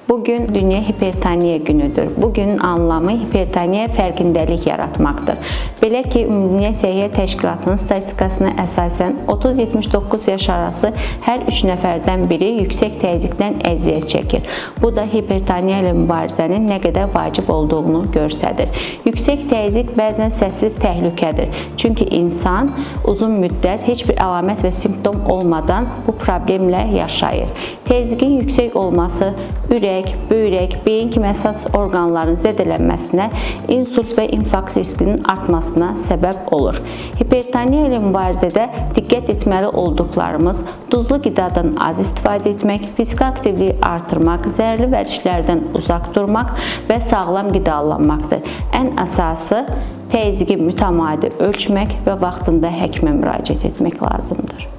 Bugün Dünya Hipertoniya günüdür. Bu günün anlamı hipertoniya fərqindəlik yaratmaqdır. Belə ki, Ümumdünya Səhiyyə Təşkilatının statistikasına əsasən 30-79 yaş arası hər 3 nəfərdən biri yüksək təzyiqdən əziyyət çəkir. Bu da hipertoniya ilə mübarizənin nə qədər vacib olduğunu göstərir. Yüksək təzyiq bəzən səssiz təhlükədir. Çünki insan uzun müddət heç bir əlamət və simptom olmadan bu problemlə yaşayır. Təzyiqin yüksək olması ürək, böyrək, beyin kimi əsas orqanların zədələnməsinə, insult və infarkt riskinin artmasına səbəb olur. Hipertoniya ilə mübarizədə diqqət etməli olduqlarımız duzlu qidadan az istifadə etmək, fiziki aktivliyi artırmaq, zərərli vərdişlərdən uzaq durmaq və sağlam qidalanmaqdır. Ən əsası təzyiqi mütəmadi ölçmək və vaxtında həkimə müraciət etmək lazımdır.